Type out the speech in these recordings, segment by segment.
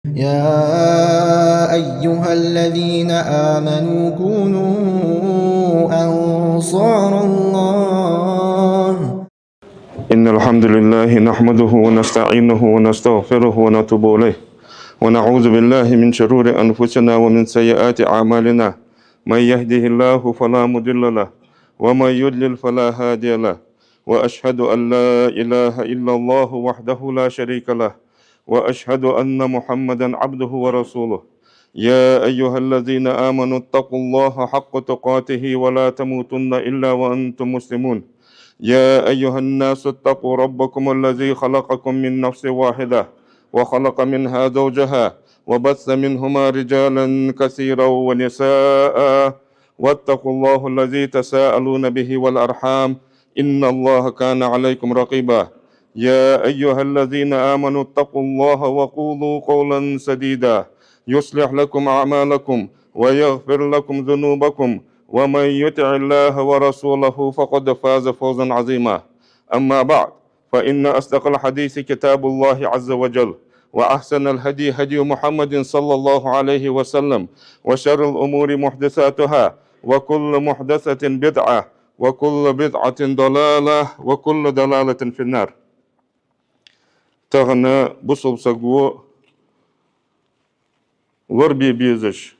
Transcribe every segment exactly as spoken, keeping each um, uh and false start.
يا أيها الذين آمنوا كونوا أنصار الله. إن الحمد لله نحمده ونستعينه ونستغفره ونتوب إليه، ونعوذ بالله من شرور أنفسنا ومن سيئات أعمالنا. من يهده الله فلا مضل له، ومن يضلل فلا هادي له، وأشهد أن لا إله إلا الله وحده لا شريك له، وأشهد أن محمدا عبده ورسوله. يا أيها الذين آمنوا اتقوا الله حق تقاته ولا تموتن إلا وأنتم مسلمون. يا أيها الناس اتقوا ربكم الذي خلقكم من نفس واحدة وخلق منها زوجها وبث منهما رجالا كثيرا ونساء، واتقوا الله الذي تساءلون به والأرحام، إن الله كان عليكم رقيبا. يا أيها الذين آمنوا اتقوا الله وقولوا قولا سديدا يصلح لكم أعمالكم ويغفر لكم ذنوبكم، ومن يطع الله ورسوله فقد فاز فوزا عظيما. أما بعد، فإن أصدق الحديث كتاب الله عز وجل، وأحسن الهدي هدي محمد صلى الله عليه وسلم، وشر الأمور محدثاتها، وكل محدثة بدعة، وكل بدعة ضلالة، وكل ضلالة في النار. Тахан бусалба саго лорабе безаш,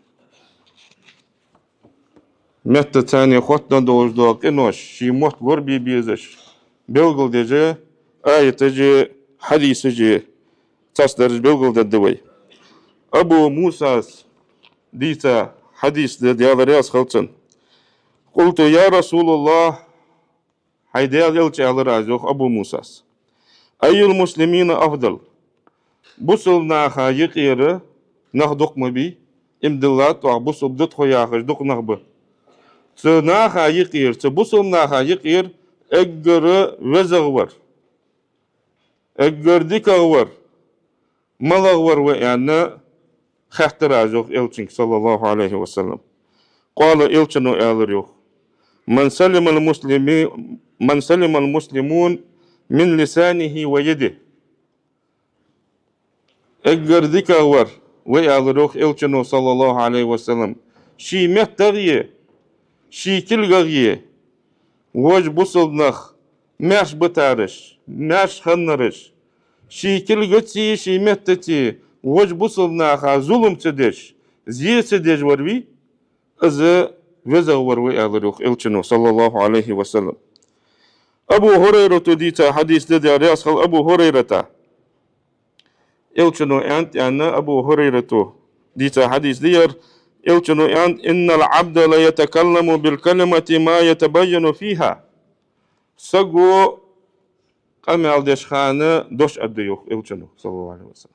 меттаца царна хоттаденна долаш дола къинош, ший мотт лорабе безаш белгалдеш аяташи хьадисаши цхьадараш белгалдергда вай. Абу Мусас дийца хьадис да, Даьла раьза хилва цунна: قلت يا رسول الله, хӀай Даьла элча, аьлар аз, йоах Абу Мусас, أي المسلمين أفضل؟ Бусалба наха юкъера нах дукха ма бий, иман диллад оаха, бусалба да тхо яхаш дукха нах ба. Цу наха юкъера, цу бусалба наха юкъера эггара везагӀвар, эггара дикагӀвар малагӀвар ва аьнна, хаьттар аз, йоах, элчанга, صلى الله عليه وسلم. قال, элчано аьлар, йоах: من سلم المسلمي-, من سلم المسلمون من لسانه ويده. Эггара дикагӀвар ва, аьлар, йоах, элчано, صلى الله عليه وسلم, ший меттагӀеи ший кулгагӀеи вож бусалба нах маьрша битараш, маьрша хиннараш, ший кулгацеи ший меттацеи вож бусалба наха зулам ца деш, зе ца деш вар вий, из везагӀвар ва, аьлар, йоах, элчано, صلى الله عليه وسلم. Абу ХӀурайрата дийца хьадис да, Даьла раьза хилва Абу ХӀурайрата. Элчано аьннад, аьнна, Абу ХӀурайрата дийца хьадис да ер, элчано аьннад: إن العبد ليتكلم بالكلمة ما يتبين فيها. Саго къамаьл деш хана дош аргда, йоах элчано, صلى الله عليه وسلم.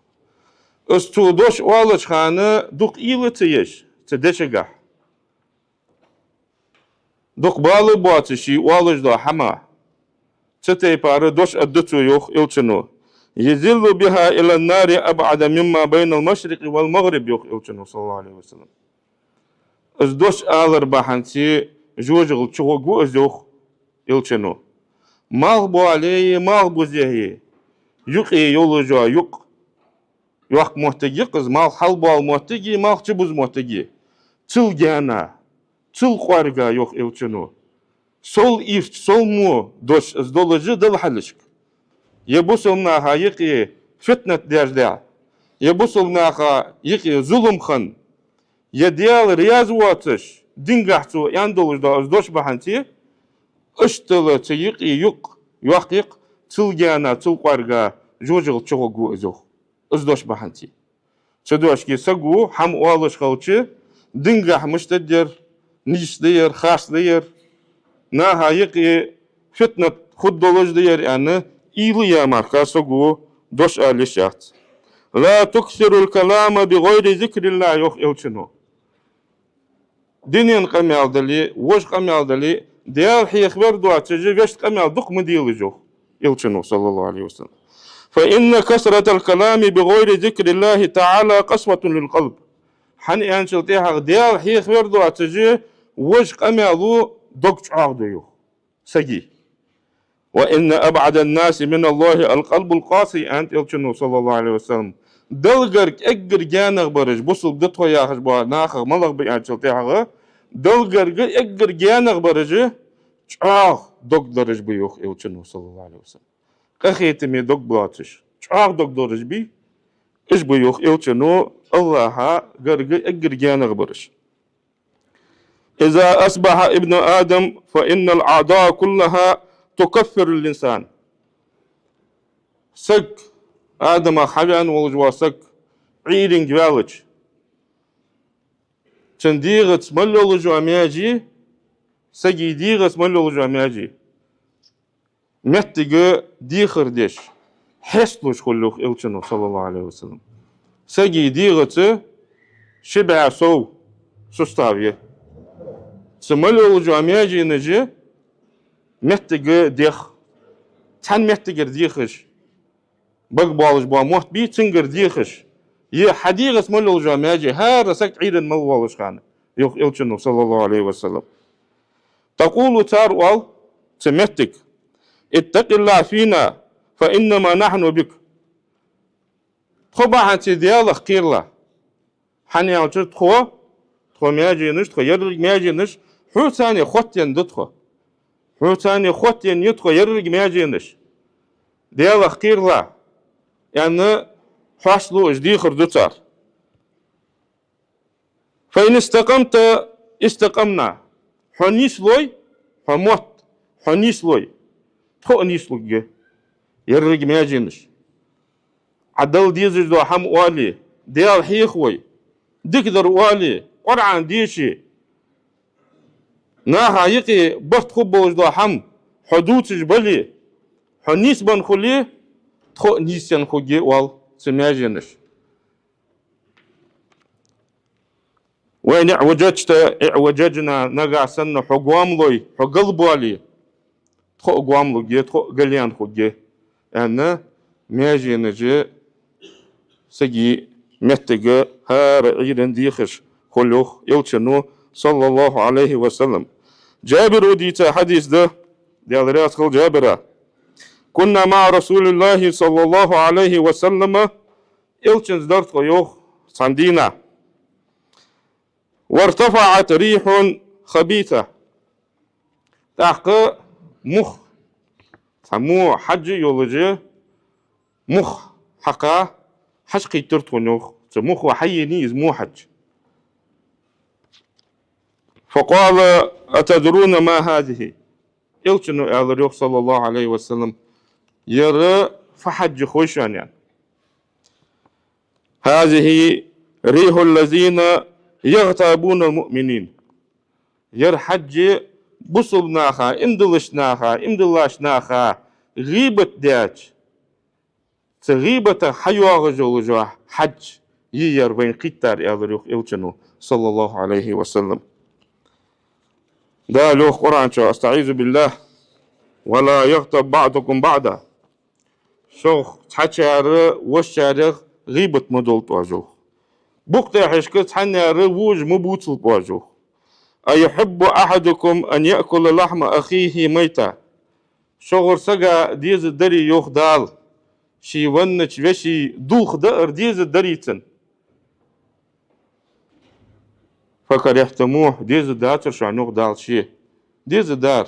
Из цо дош оалаш хана дукха уйла ца еш цу дешагахь, дукха бала боацаш ший оалаш дола хӀама, цу тайпара дош аргда цо, йоах элчано. يزل بها إلى النار أبعد مما بين المشرق والمغرب, йоах элчано, صلى الله عليه وسلم. Из дош алар бахьанца жожагӀате чугӀоргва из, йоах элчано. Малх боалеи малх бузехьеи юкъе йолаш йола юкъ, йоккха моттиг я-кх из, малх хьалбоала моттиги малх чубуза моттиги, цул гаьна, цул кӀоарга, йоах элчано. Сов ирча, сов мо дош из долаш да Далла хьалхашка. Е бусалба наха юкъе фитнат даьржадаь, е бусалба наха юкъе зулам хинна, е Даьла раьза воацаш, дингахь цо аьнна долаш дола из дош бахьанца, иштта цу юкъе юкъ йоккха я-кх, цул гаьна, цул кӀоарга жожагӀате чугӀоргва из, йоах, из дош бахьанца. Цу дешаца саго хӀама оалаш хилча, дингахь мишта да ер, нийса да ер, харц да ер, наха юкъе фитнат хургдолаш да ер аьнна, уйла е мара саго дош ала йиш яц. لا تكثروا الكلام بغير ذكر الله, йоах элчано. Дунен къамаьл дале, вож къамаьл дале, Даьла хьехавар доацаш вешта къамаьл дукха ма делаш, йоах элчано, صلى الله عليه وسلم. فإن كثرة الكلام بغير ذكر الله تعالى قسوة للقلب. ХӀана аьлча тӀехьагӀа Даьла хьехавар доацаш вож къамаьло дог чӀоагӀду, йоах, сага. وإن أبعد الناس من الله القلب القاسي, аьннад элчано, صلى الله عليه وسلم. Далла гарга эггара гаьнагӀа бараш, бусалба да тхо яхаш бола нахах малагӀа ба аьлча тӀехьагӀа, Далла гарга эггара гаьнагӀа бараш чӀоагӀа дог лораш ба, йоах Элчано, саллаллахӀу Ӏалайхи ва саллам. Къахетаме дог боацаш, чӀоагӀа дог лораш ба, уж ба, йоах Элчано, Аллахьа гарга эггара гаьнагӀа бараш. إذا أصبح ابن آدم فإن الأعضاء كلها تكفر اللسان. Саг, Адамах хьавена волаш вола саг, Ӏуйранга ваьлча, цун дегӀаца мел йолаш йола маьже, сага дегӀаца мел йолаш йола маьже, моттиг дехар деш, хьесталуш хул, йоах Элчано, саллаллахӀу Ӏалайхи ва саллам. Сага дегӀаца ши бӀаь сов сустав я. Цу мел йолаш йола маьженаш моттиг дех, цхьан моттигера дехаш, бага болаш бола мотт бий, цунгара дехаш, е хьа дегӀаца мел йолаш йола маьже, хӀара саг Ӏуйранна мел волаш хана, йоах Элчано, саллаллахӀу Ӏалайхи ва саллам. تقول, цар оал, цу моттига: اتق الله فينا فإنما نحن بك. Тхо бахьанца Даьлах кхералахь. ХӀана аьлча тхо, тхо маьженаш, тхо еррига маьженаш, хьоца хоттаенна да тхо. Хьоца хоттаенна я тхо еррига маьженаш. Даьлах кхералахь, аьнна, хьоасталуш дехар ду цар. فإن استقمت استقمنا. Хьо нийслой, хьо мотт, хьо нийслой, тхо а нийслургья, еррига маьженаш. Ӏа Далла дезаш дола хӀама оале, Даьла хьехавой, дикадар оале, Къуръан деше, наха юкъе барт хургболаш дола хӀама хьо дувцаш бале, хьо нийсбенна хуле, тхо а нийсъенна хургья, оал цу маьженаша. وإن اعوججت اعوججنا, нагахь санна хьо гоамлой, хьо галбоале, тхо а гоамлургья, тхо а галъяьнна хургья, аьнна, маьженаш сага моттиг хӀара Ӏуйранна дехаш хул, йоах Элчано, саллаллахӀу Ӏалайхи ва саллам. Джабира дийца хьадис да, Даьла раьза хилва Джабира: كنا مع رسول الله صلى الله عليه وسلم, Элчанца дар тхо, йоах, цхьан дийнахьа. وارتفعت ريح خبيثة. ТӀаккха мух, цхьа во хьаж йолаш, мух хьакха, хьаж кхийттар тхона, йоах. Цу мухо хьаенай из во хьаж. فقال: أتدرون ما هذه؟ Элчано аьлар, йоах, саллаллахӀу Ӏалайхи ва саллам: ер фу хьаж я хой шоана, аьнна. هذه ريح الذين يغتابون المؤمنين. Ер хьаж я бусалба наха, иман диллача наха, иман диллача наха гӀийбат деча, цу гӀийбатах хьайоагӀаш йола хьаж я ер вайна кхийттар, аьлар, йоах, Элчано, саллаллахӀу Ӏалайхи ва саллам. Дала йоах Къуръан чу: أستعيذ بالله: ولا يغتب بعضكم بعضا. Шух цхьачар вокхарех гӀийбат ма долда оаш, йоах. Букъ тӀехьашка цхьаннера вокхар ма бувцалда оаш, йоах. أيحب أحدكم أن يأكل لحم أخيه ميتا. Шугара сага дезаргдарий, йоах Дала, ший веннача веший дулх даар дезаргдарий цунна? فكرهتموه, дезаргдацар шоана, йоах Дала, ше. Дезаргдар.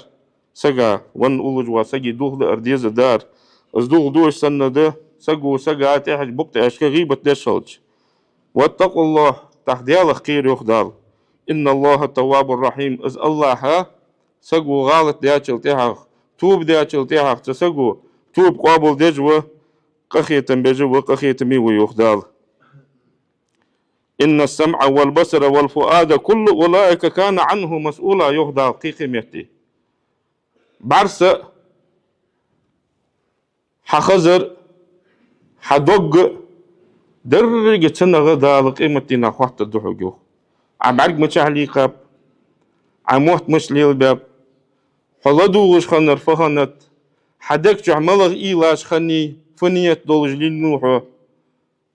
Сага, венна уллаш вола сага дулх даар дезаргдар. Из дулх дуаш санна да, саго сага тӀехьа букъ тӀехьашка гӀийбат деш хилча. واتقوا الله, тӀаккха Даьлах кхера, йоах Дала. إن الله تواب رحيم. Из Аллахь, саго гӀалат даьчул тӀехьагӀа, тоба даьчул тӀехьагӀа цу саго тоба къоабалдеш ва, къахетам беш ва, къахетаме ва, йоах Дала. إن السمع والبصر والفؤاد كل أولئك كان عنه مسؤولا, йоах Дала кхы-кхы метте. БӀарса а, хьа хазар а, хьа дог а, деррига цунах Дала къематдийнахьа хоаттаргда хьога, йоах. Ӏа бӀарг мичахьа лийкхаб, Ӏа мотт мича лелабаьб, хьо ладувгӀаш хиннар фу хиннад, хьа дег чу малагӀа уйлаш хиннай, фу ният долаш лийннав хьо.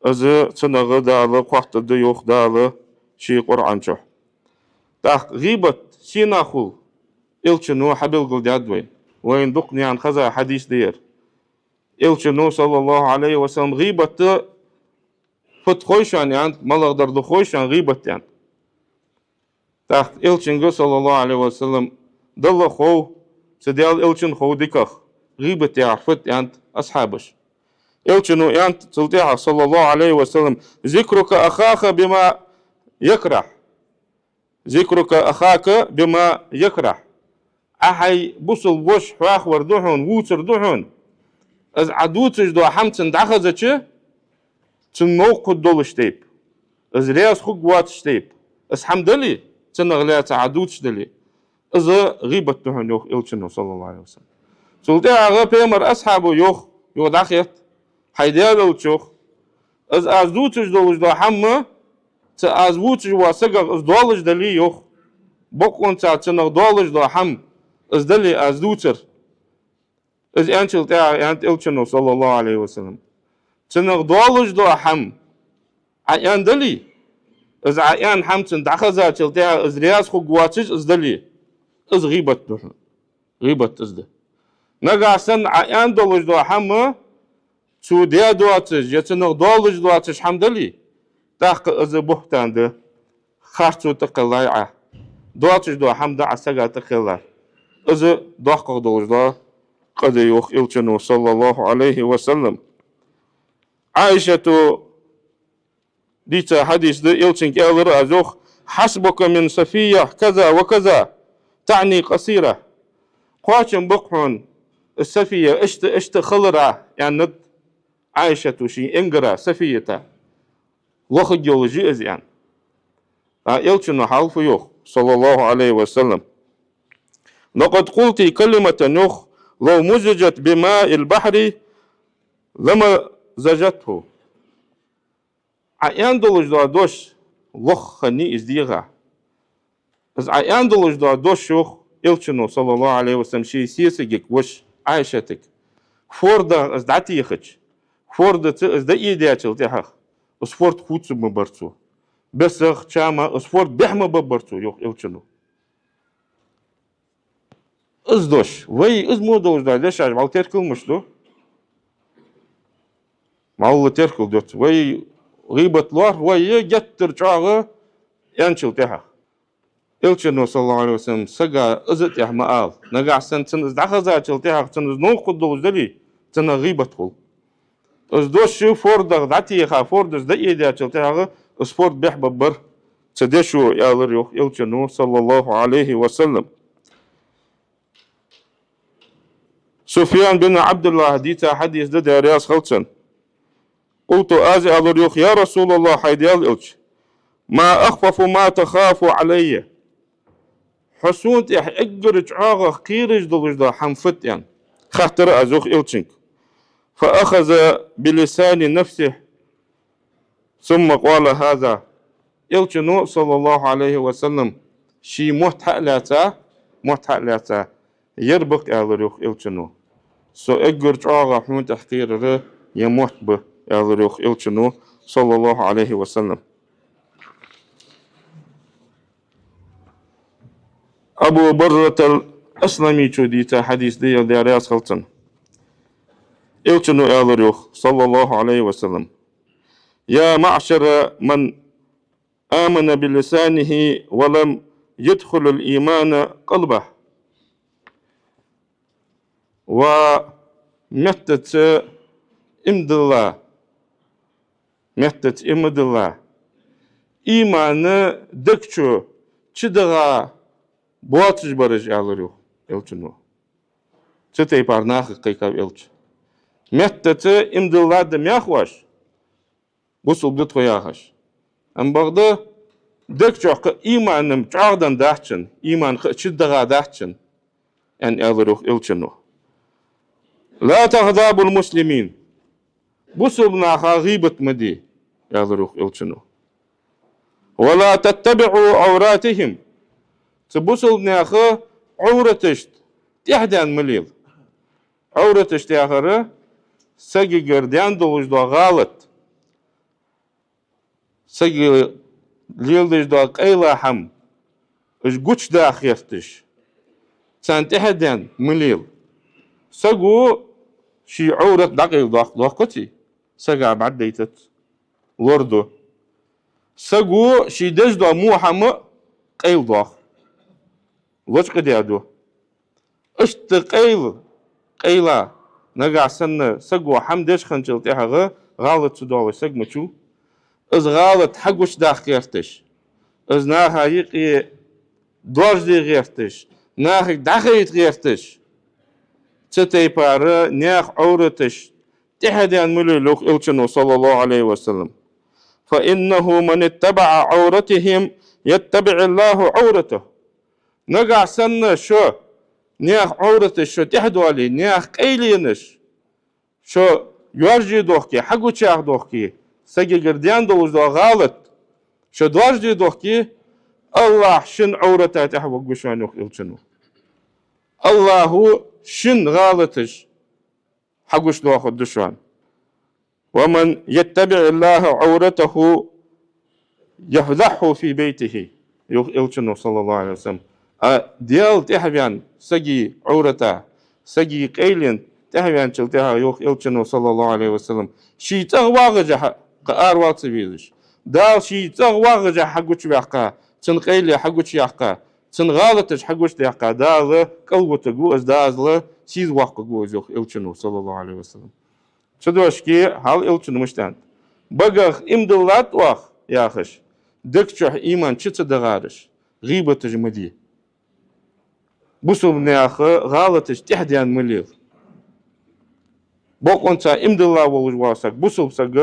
Из цунах Дала хоаттаргда, йоах Дала ший Къуръан чу. ТӀаккха гӀийбат сенах хул, Элчано хьабелгалдаьд вайна. Вайна дукха наьна хеза хьадис да ер. Элчано, саллаллахӀу Ӏалайхи ва саллам, гӀийбат Фуд хой шоана, аьннад, малагӀдар да хой шоана гӀийбат, аьннад. ТӀаккха Элчанга, саллаллахӀу Ӏалайхи ва саллам, Далла хов, цу Даьла Элчанна хов дикагӀа, гӀийбат яхар фуд, аьннад асхьабаша. Элчано аьннад цул тӀехьагӀа, саллаллахӀу Ӏалайхи ва саллам: «ذكرك أخاك بما يكره». «ذكرك أخاك بما يكره». Ӏа хьай бусалба воша хьоахавар да хьона, вувцар да хьона. Из Ӏа дувцаш дола хӀама цунна дӀахезача, цунна новкъа хургдолаш тайпа, из раьза хургвоацаш тайпа, из хӀама дале, цунах лаьца Ӏа дувцаш дале, из гӀийбат да хьона, йоах Элчано, саллаллахӀу Ӏалайхи ва саллам. Цул тӀехьагӀа пайхамара асхьабо йоах, йоах, дӀахаьттад: «Хьай Даьла Элча, йоах, из аз дувцаш долаш дола хӀама, цу аз вувцаш волча сагах из доаллаш дале, йоах, бокъонца цунах доаллаш дола хӀама из дале аз дувцар». Из аьнначул тӀехьагӀа аьннад Элчано, саллаллахӀу Ӏалайхи ва саллам: «Цунах доаллаш дола хӀама Ӏа аьнна дале, из Ӏа аьнна хӀама цунна дӀахезачул тӀехьагӀа из раьза хургвоацаш из дале, из гӀийбат да хьона». ГӀийбат из да. Нагахьа санна Ӏа аьнна долаш дола хӀама цо даь доацаш, е цунах доаллаш доацаш хӀама дале, тӀаккха из бухӀтан да, харцо тӀакхеллай Ӏа. Доацаш дола хӀама да Ӏа сага тӀакхеллар. Из доккхагӀа долаш дола къа да, йоах Элчано, саллаллахӀу Ӏалайхи ва саллам. Ӏайшата дийца хьадис да, Элчанга аьлар аз, йоах: «حسبك من صفية كذا وكذا، تعني قصيرة». Кхоачам ба-кх хьона, Сафия иштта, иштта хилара, аьннад Ӏайшата ший энгара Сафията. Лохаг йолаш я из, аьнна. А Элчано хьалха фу йоах, саллаллахӀу Ӏалайхи ва саллам: «لقد قلت كلمة, йоах, لو مزجت بماء البحر لمزجته». Ӏа аьнна долаш дола дош лоха хиннай из дегӀа. Из Ӏа аьнна долаш дола дош, йоах Элчано, саллаллахӀу Ӏалайхи ва саллам, ший сесагага, воша Ӏайшатага, фордах из дӀатехача, фордаца из дӀаэдаьчул тӀехьагӀа, из форд хувца ма бар цо. Бесах, чамах из форд бӀеха ма бергбар цо, йоах Элчано. Из дош, вай из мо долаш дола дешаш вӀалла теркал мишта ду? ВӀалла теркал дац. Вай гӀийбат лоархӀ вай геттара чӀоагӀа аьнначул тӀехьагӀа. Элчано, саллаллахӀу Ӏалайхи ва саллам, сага из тӀехьа ма ала. Нагахьа санна цунна из дӀахезачул тӀехьагӀа цунна из новкъа хургдолаш дале, цунах гӀийбат хул. Из дош фордах дӀатеха, фордаца дӀаэдаьчул тӀехьагӀа из форд бӀеха бергбар цу дешо, аьлар, йоах Элчано, саллаллахӀу Ӏалайхи ва саллам. Суфьян бин Ӏабдуллахьа дийца хьадис да, Даьла раьза хилва цунна. «قلت», аз аьлар, йоах: «يا رسول الله, хьай Даьла Элча, ما أخوف ما تخاف علي». Хьо сона тӀехьа эггара чӀоагӀа кхераш долаш дола хӀама фуд, аьнна, хаьттар аз, йоах, Элчанга. «فأخذ بلسان نفسه ثم قال هذا». Элчано, саллаллахӀу Ӏалайхи ва саллам, ший мотт хьа а лаьца, мотт хьа а лаьца, ер ба-кх, аьлар, йоах, Элчано. Со эггара чӀоагӀа хьона тӀехьа кхерар ер мотт ба, аьлар, йоах, Элчано, саллаллахӀу Ӏалайхи ва саллам. Абу Барзатал Асламичо дийца хьадис да ер, Даьла раьза хилва цунна. Элчано аьлар, йоах, саллаллахӀу Ӏалайхи ва саллам: «يا معشر من آمن بلسانه ولم يدخل الإيمان قلبه». Ва меттаца иман дилла, меттаца иман дилла, иман дег чу чудагӀа боацаш бараш, аьлар, йоах, Элчано. Цу тайпара нахага кхайкав Элча. Меттаца иман дилла да ма яхаш, бусалба да тхо яхаш. Амма бакъда дег чу кхы иман-м чӀоагӀденна дац шун, иман кхы а чудагӀа дац шун, аьнна, аьлар, йоах, Элчано. «لا تغتابوا المسلمين». Бусалба наха гӀийбат ма де, аьлар, йоах, Элчано. «ولا تتبعوا عوراتهم». Цу бусалба наьха Ӏовраташта тӀехьадена ма лела. Ӏовраташта яхар сагагара даьнна долаш дола гӀалат, сага леладеш дола къайла хӀама, уж гучадаха гӀерташ, царна тӀехьадена ма лела. Саго ший Ӏоврат дӀакъайладоаккх, доаккхаций, сага бӀаргадайтац. лораду. Саго ший деш дола во хӀама къайладоах. Лочкъадаьду. Иштта къайла, къайла, нагахь санна саго хӀама деш хинначул тӀехьагӀа гӀалат ца доалаш саг ма вац. Из гӀалат хьагучадаккха гӀерташ, из наха юкъе доаржаде гӀерташ, нахага дӀахайта гӀерташ, цу тайпара наьха Ӏовраташ тӀехьа даьнна ма лел, йоах Элчано, саллаллахӀу Ӏалайхи ва саллам. فإنه من اتبع عورتهم يتبع الله عورته. Нагахь санна шо наьха Ӏовраташ шо тӀехьа доале, наьха къайленаш шо йоаржаде дохке, хьагучаяккха дохке, сагагара даьнна долаш дола гӀалат шо доаржаде дохке, АллахӀ шун Ӏоврата тӀехьа варгва шоана, йоах Элчано. АллахӀа шун гӀалаташ хьагучадоахаргда шоана. ومن يتبع الله عورته يفضحه في بيته, йоах Элчано, саллаллахӀу Ӏалайхи ва саллам. А Даьла тӀехьа ваьнна сага Ӏоврата, сага къайлен тӀехьа ваьнначул тӀехьагӀа, йоах Элчано, саллаллахӀу Ӏалайхи ва саллам, ший цӀагӀа вагӀаш а кхы аравала ца везаш, Дала ший цӀагӀа вагӀаш а хьагучаваьккха, цун къайле хьагучаяьккха, цун гӀалаташ хьагучадаьккха, Дала кӀалвутаргва из, Дала сийсаза воаккхаргва из, йоах Элчано, саллаллахӀу Ӏалайхи ва саллам. Цудухьа хьал Элчано мишта аьннад: «Багах иман диллад оаха, — яхаш, — дега чу иман чу ца дахараш, гӀийбаташ ма де». Бусалба наьха гӀалаташ тӀехьа даьнна ма лел. Бокъонца иман дилла волаш вола саг, бусалба саг,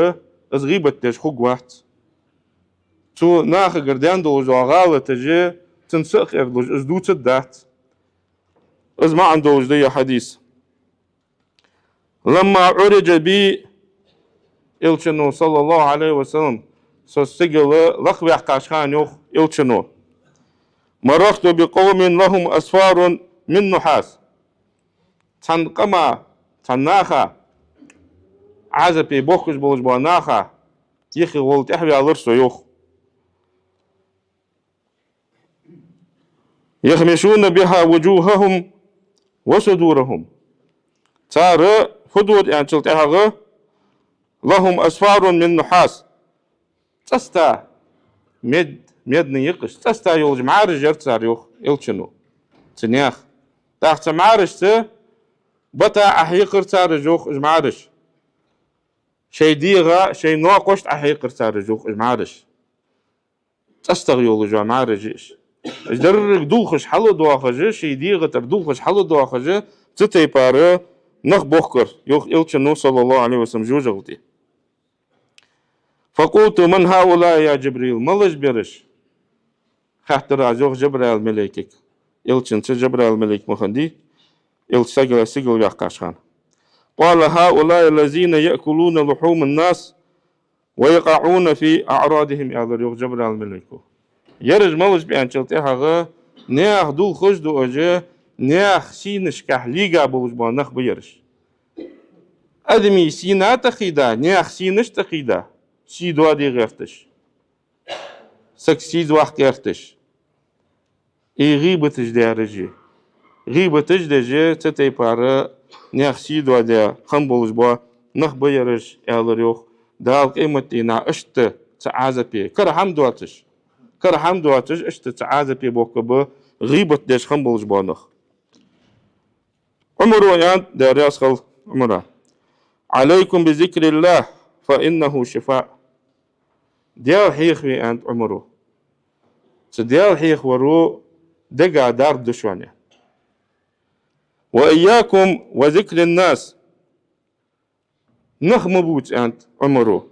из гӀийбат деш хургвац. Цо нахагара даьнна долаш дола гӀалаташ цун сакъердалуш из дувцаргдац. Из маӀан долаш да ер хьадис. لما عرج بي, Элчано, саллаллахӀу Ӏалайхи ва саллам, со сигала лакхваьккхача хана, йоах Элчано, مررت بقوم لهم أسوار من نحاس. Цхьан къама, цхьан наха, Ӏазапе бохкаш болаш бола наха юхе гӀолла тӀехьаваьлар со, йоах. يخمشون بها وجوههم وصدورهم. Цар фу ду аьнначул тӀехьагӀа, لهم أسوار من نحاس. ЦӀаста, мед-, медни юкъаш, цӀаста йолаш мӀараш яр цар, йоах Элчано, цу наьха. ТӀаккха цу мӀарашца бата Ӏохьекхар цар, йоах, уж мӀараш. Шоай дегӀа, шоай наькъашта Ӏохьекхар цар, йоах, уж мӀараш. ЦӀастагӀа йолаш йола мӀараш я уж. Уж деррига дулхаш хьалдоахаш, шоай дегӀа тӀара дулхаш хьалдоахаш, цу тайпара нах бохкар, йоах Элчано, саллаллахӀу Ӏалайхи ва саллам, жожагӀате. فقلت: من هؤلاء يا جبريل؟ Малаш ба ераш? Хаьттар аз, йоах, Жабраил малайкага. Элчанца Жабраил малайк ма хиннадий, Элча сигала, сигала ваьккхача хана. قال: هؤلاء الذين يأكلون لحوم الناس ويقعون في أعراضهم, аьлар, йоах, Жабраил малайко. Ераш малаш ба аьнначул тӀехьагӀа, наьха дулхаш дуаш, наьха сийнашка лийга болаш бола нах ба ераш. Адамий сийна тӀакхийда, наьха сийнаш тӀакхийда, сий доаде гӀерташ, саг сийсаза ваккха гӀерташ. И гӀийбаташ даьраш а. ГӀийбаташ деш а, цу тайпара наьха сий доаде хинна болаш бола нах ба ераш, аьлар, йоах. Дала къематдийнахьа иштта цу Ӏазапе, кара хӀама доацаш, кара хӀама доацаш, иштта цу Ӏазапе бохкаргба гӀийбат деш хинна болаш бола нах. Ӏумара аьннад, Даьла раьза хилва Ӏумара: عليكم بذكر الله فإنه شفاء. Даьла хьехаве, аьннад Ӏумара. Цу Даьла хьехаваро дега дарба да шоана. وإياكم وذكر الناس. Нах ма бувца, аьннад Ӏумара.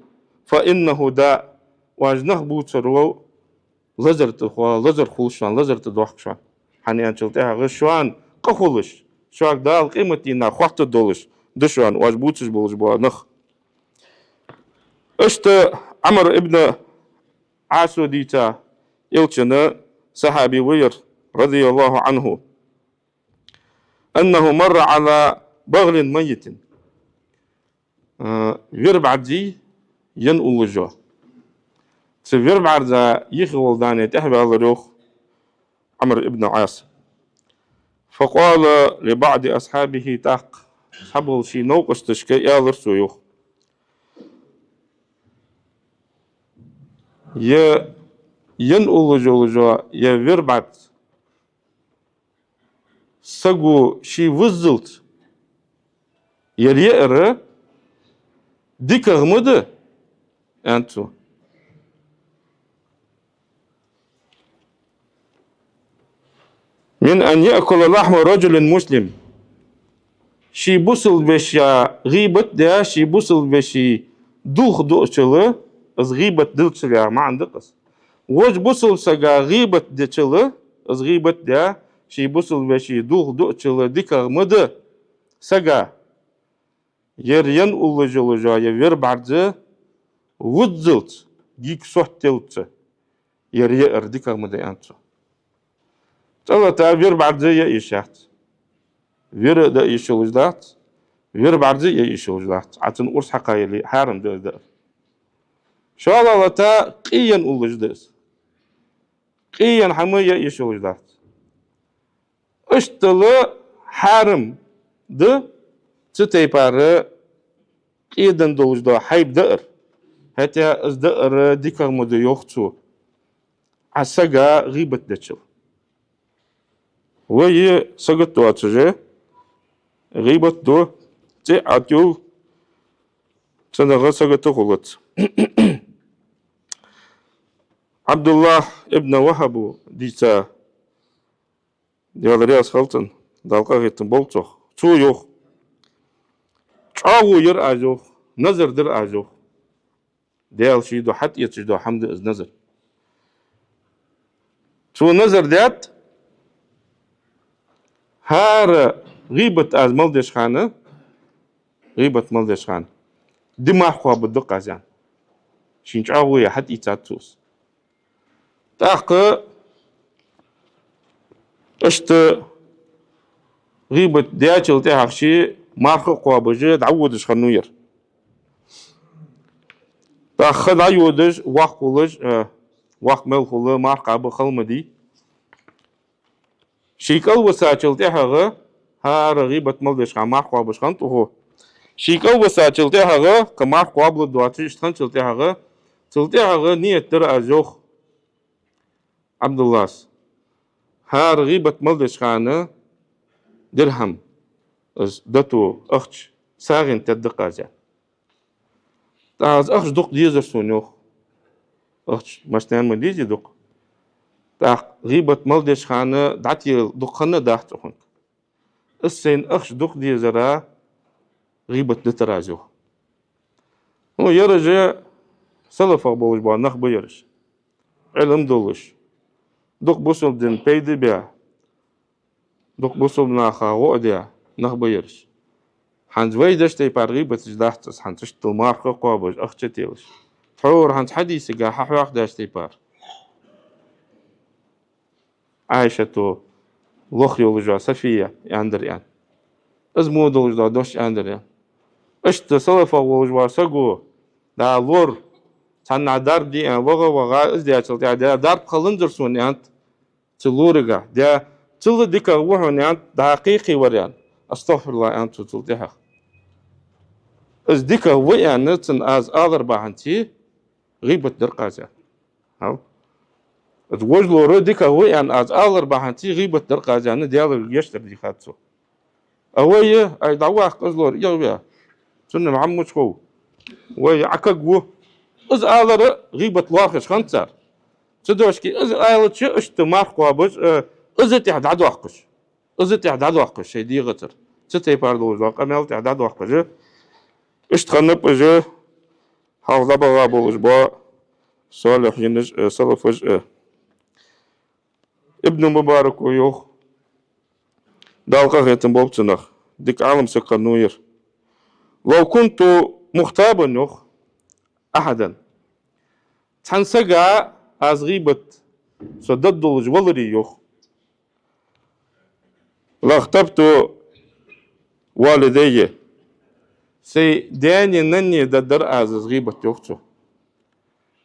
فإنه داء. Оаш нах бувцаро лазар тӀа хо-, лазар хул шоана, лазар тӀадоаккх шоана. ХӀана аьнначул тӀехьагӀа шоана къа хулаш, шуга Дала къематдийнахьа хоаттаргдолаш да шоана оаш бувцаш болаш бола нах. Иштта Ӏамр ибн Ӏаса дийцад, Элчан сахьаби ва ер, رضي الله عنه, أنه مر على بغل ميت. Э, вир бӀарзий енна уллаш йола. Цу вир бӀарза юхе гӀолла даьнна тӀехьаваьлар, йоах, Ӏамр ибн Ӏас. فقال لبعض أصحابه, тӀаккха цхьаболча ший новкъосташка аьлар цо, йоах: Е ен уллаш йолаш йола, е вир бӀарза саго ший виззалца ер яар дикагӀа ма да, аьннад цо. من أن يأكل لحم رجل مسلم. Ший бусалба веший гӀийбат даь, ший бусалба веший дулх дуачул, из гӀийбат дилчул яха маӀан да-кх из. Вож бусалба сага гӀийбат дечул, из гӀийбат даь, ший бусалба веший дулх дуачул дикагӀа ма да сага ер ен уллаш йолаш йола, е вир бӀарза виззалца, гиг сот теллалца ер яар дикагӀа ма да, аьннад цо. ЦӀалата вир бӀарза яа йиш яц. Вир а даа йиш йолаш дац, вир бӀарза яа йиш йолаш дац. Ӏа цунна урс хьакха яле, хьарам да из даар. ШоллагӀа лата къе ен уллаш да из. Къе ен хӀама яа йиш йолаш дац. Иштта хьарам да цу тайпара къе даь долаш дола хьайба даар. ХӀаьта из даар дикагӀа ма да, йоах цо, Ӏа сага гӀийбат дечул. Вай сагот доацаш гӀийбат ду, цӀи Ӏотув, цунах сагот хулац. Ӏабдуллахь ибн ВахӀаба дийца, Даьла раьза хилва цунна, Дала къахетам болба цох. Цо йоах: чӀоагӀо йир аз, йоах, назар дир аз, йоах. Даьла ший духьа тӀаэцаш дола хӀама да из назар. Цо назар даьд, хӀара гӀийбат аз мел деча хана, гӀийбат мел деча хана, ди марха кхоабаргда-кх аз, аьнна. Шийна чӀоагӀо яь хьатӀаийцад цо из. ТӀаккха иштта гӀийбат даьчул тӀехьагӀа ше марха а кхоабаш, дӀаводаш хиннав ер. ТӀаккха дӀайодаш, воккха хулаш, э, воккха мел хул, марха кхаба хала ма дий. Ший кӀалвисачул тӀехьагӀа, хӀара гӀийбат мел деча хана марха кхоабаш хиннад укхо. Ший кӀалвисачул тӀехьагӀа, кхы марха кхоабалургдоацаш иштта хинначул тӀехьагӀа, цул тӀехьагӀа ният дир аз, йоах Ӏабдуллас, хӀара гӀийбат мел деча хана дирхьам, из дото, ахча сагӀийна тедда-кх аз, аьнна. ТӀаккха аз ахча дукха дезар сона, йоах. Ахча массанена ма дезий дукха. ТӀаккха гӀийбат мел деча хана дӀатела дукха хинна дац цу ханга. Из сайна ахча дукха дезара гӀийбат дитар аз, йоах. Ну, ераш салафах болаш бола нах ба ераш. Ӏилма долаш, дукха бусалба дина пайда баь, дукха бусалба наха гӀо а даь нах ба ераш. ХӀанз вай деш тайпара гӀийбаташ дац из, хӀанз иштта марха кхоабаш, ахча телаш. Тхьовра хӀанз хьадисага хьахьоахадаьча тайпара. Ӏайшата лоха йолаш йола Сафия аьннадар, аьнна. Из мо долаш дола дош аьннадар, аьнна. Иштта салафах волаш вола саго, да, лор, цхьаннахьа дарба де аьнна, ваха, ваха, из даьчул тӀехьагӀа, да, дарба хиланзар сона, аьннад цу лорага. Да, цул дикагӀа ва хьона, аьннад, дӀа кхайкхавар, аьнна. АстагӀфируллахӀ, аьннад цо цул тӀехьагӀа. Из дикагӀа ва аьнна цунна аз алар бахьанца гӀийбат дир-кх аз, аьнна. Хьал? Из вож лору дикагӀа ва аьнна аз алар бахьанца гӀийбат дир-кх аз, аьнна, Даьлага гешт дар дийхад цо. А вай, ай, дӀаваккха из лор, эгӀаве. Цунна Мухьаммад хов. Вай Ӏакаг ву. Из алар гӀийбат лоархӀаш хиннад цар. Цу дошке из алача иштта марха кхоабаш, э, из тӀехьа дӀадоаккхаш. Из тӀехьа дӀадоаккхаш шоай дегӀацара. Цу тайпара долаш дола къамаьл тӀехьа дӀадоаккхаш, иштта хиннаб уж, хьалха дӀабаха болаш бола солихьинаш а, салафаш а. Ибн Мубарака йоах, Дала къахетам болба цунах, дика Ӏалам саг хиннав ер. لو كنت مغتابا, йоах, أحدا. Цхьан сага аз гӀийбат со дергдолаш валаре, йоах, لاغتبت والدي. Сай даьнеи наьнеи дергдар аз из гӀийбат, йоах цо.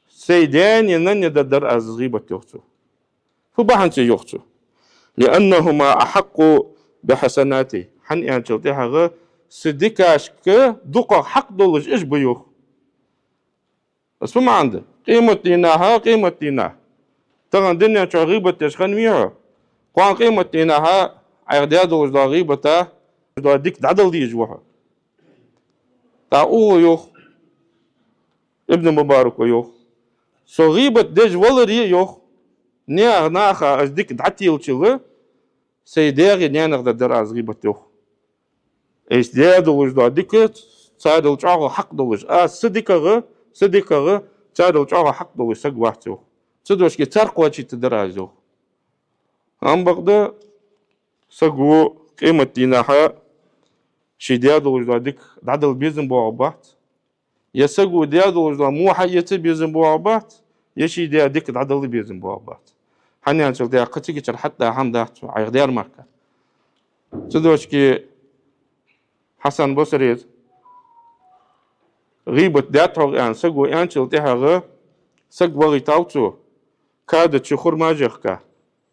Сай даьнеи наьнеи дергдар аз из гӀийбат, йоах цо. Фу бахьанца, йоах цо? لأنهما أحق بحسناتي. ХӀана аьлча тӀехьагӀа са дикашка дукхагӀа хьакъ долаш уж ба, йоах. Из фу маӀан да? Къематдийнахьа, къематдийнахьа. Тахан дунен чу гӀийбат деш хиннавий хьо? Кхоана къематдийнахьа Ӏайха даь долаш дола гӀийбата, дола дика дӀадала дезаш ва хьо. ТӀаккха укхо йоах, Ибн Мубарако йоах: со гӀийбат деш валаре, йоах, наьха наха аз дика дӀателча, сай даьгеи наьнагеи дар аз гӀийбат, йоах. Аз даь долаш дола дика царел чӀоагӀа хьакъ долаш. Аз са дикагӀа, са дикагӀа царел чӀоагӀа хьакъ долаш саг вац, йоах. Цудухьа цар кхоачийта дар аз, йоах. Ам бакъда саго къематдийнахьа ший даь долаш дола дика дӀадала безам боагӀаргбац. Е саго даь долаш дола во хьаэца безам боагӀаргбац, е ший даь дика дӀадала безам боагӀаргбац. ХӀана аьлча тӀаккха цига чура хьатӀа хӀама дац цо, Ӏайха даьр мара. Цудухьа Хьасан Басрис: гӀийбат даьд хьогӀ, аьнна, саго аьнначул тӀехьагӀа саг вахийтав цо, када чу хурмаш яхка,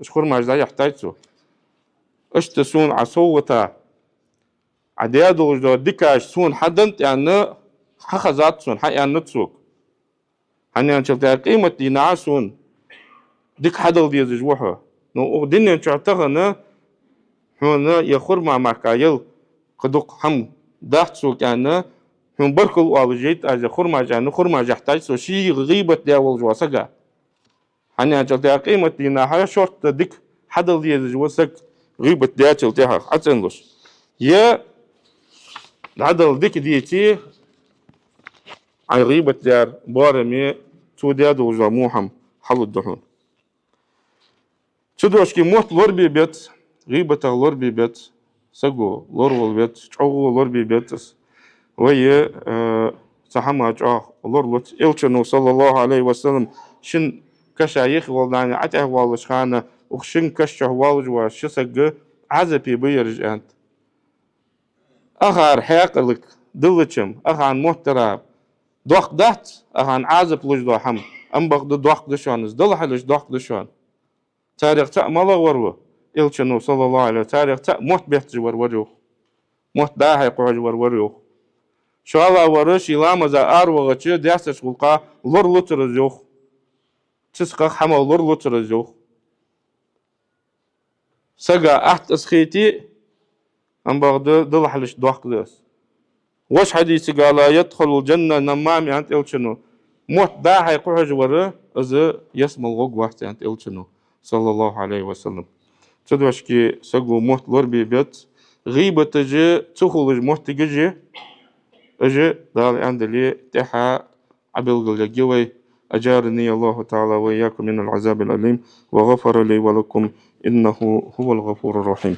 уж хурмаш дӀаяхьийтай цо. Иштта сона Ӏа совгӀата, Ӏа даь долаш дола дикаш сона хьаденнад аьнна, хьахезад сона, хьааьннад сога. ХӀана аьлча тӀаккха къематдийнахьа сона дика хьадала дезаш ва хьо. Ну, укх дунен чу тахан хьона е хурма мара яла кхы дукха хӀама дац сога аьнна, хьона баркал оалаш яйта аз е хурмаш аьнна, хурмаш яхьийтай цо, ший гӀийбат даь волаш вола сага. ХӀана аьлча тӀаккха къематдийнахьа шортта дика хьадала дезаш ва саг гӀийбат даьчул тӀехьагӀа, Ӏа цӀенлуш. Е дӀадала дика деце, Ӏа гӀийбат даьр боараме, цо даь долаш дола во хӀама хьалургда хьона. Цудухьа мотт лорабе беза, гӀийбатах лорабе беза, саго лоравала веза, чӀоагӀа лорабе беза из. Вай, э, цу хӀамах чӀоагӀа лоралуц. Элчано, саллаллахӀу Ӏалайхи ва саллам, шин каша юхе вола дани Ӏа тӀехвоалаш хана, укх шин каша чу воалаш вола ши саг Ӏазапе ба ераш, аьннад. Ахара хьаькъалага диллача-м, ахарна мотт дара доккха дац, ахарна Ӏазап луш дола хӀама, ам бакъда доккха да шоана из, Далла хьалхашка доккха да шоана. Царех цаӀ малагӀвар ва? Элчано, саллаллахӀу Ӏалайхи ва саллам, царех цаӀ мотт бетташ вар вар, йоах. Мотт дӀа-хьа кхухьаш вар вар, йоах. ШоллагӀвар ший ламаза аравахача даьсача гӀулакха лоралуцар из, йоах. Цицкъах, хӀамах лоралуцар из, йоах. Сага атта из хете, ам бакъда Далла хьалхашка доккха да из. Вож хьадисага: «لا يدخل الجنة نمام», аьннад Элчано. Мотт дӀа-хьа кхухьаш вар, из ялсмала гӀоргвац, аьннад Элчано, саллаллахӀу Ӏалайхи ва саллам. Цудухьа саго мотт лорабе беза, гӀийбаташ а, ца хулаш моттигаш а, уж а, Дала аьннадале, тӀехьа Ӏобелгалъергья вай. أجارني الله تعالى وإياكم من العذاب الأليم وغفر لي ولكم إنه هو الغفور الرحيم.